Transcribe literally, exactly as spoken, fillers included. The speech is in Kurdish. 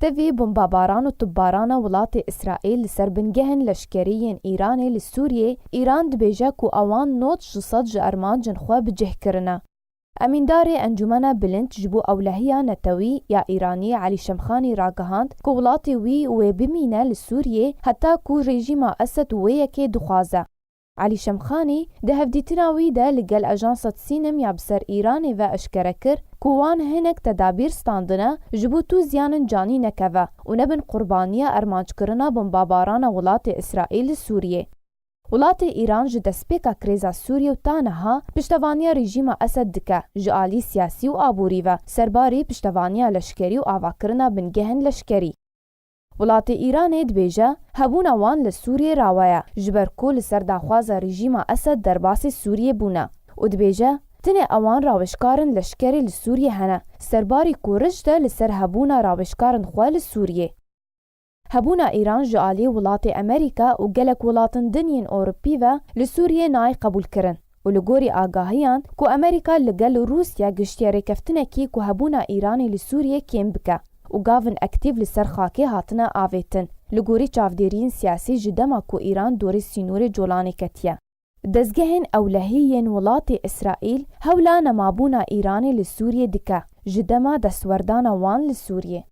Tevî bombabaran û tubbarana welatê Îsraîl li ser bingehên leşkerî yên Îranê li Sûriyê, Îran dibêje ku ewan nod ji sed ji armancên xwe bi cih kirine. Emîndarê Encûmena Bilind ji bo Ewlehiya Netewî ya Îranî Elî Şemxanî ragihand ku welatê wî wê bimîne li Sûriyê heta ku rejîma Esed wê yekê dixwaze. Elî Şemxanî di hevdîtina wî de li gel ajansa Tsînim ya bi ser Îranê ve eşkere kir ku wan hinek tedabîr standine ji bo tu ziyanin canî nekeve û nebin qurbaniya armanckirina bombabarana welatê Îsraîl li Sûriyê. Welatê Îran ji destpêka krêza Sûriyê û ta niha piştevaniya rejîma Esed dike, ji alî siyasî û aborî ve, serbarî piştevaniya leşkerî û avakirina bingehên leşkerî. Welatê Îranê dibêje, hebûna wan li Sûriyê rawe ye, ji ber ku li ser daxwaza rejîma Esed derbasî Sûriyê bûne û dibêje, tinê ewan rawêjkarên leşkerî li Sûriyê hene, serbarî ku riç de li ser hebûna rawêjkarên xwe li Sûriyê. Hebûna Îran ji alî welatê Amerîka û gelek welatin din yên Ewropî ve li Sûriyê nayê qebûlkirin û li gorî agahiyan ku Amerîka li gel Rûsya giştiye rêkeftinekî ku hebûna Îranê li Sûriyê kêm bike û gavin aktîf li ser xakê hatine avêtin, li gorî çavdêriyên siyasî ji dema ku Îran dorê sînorê Colanê ketiye. Dezgehên ewlehî yên welatê Îsraîl hewla nemabûna Îranê li Sûriyê dike, ji dema destwerdana wan li Sûriyê.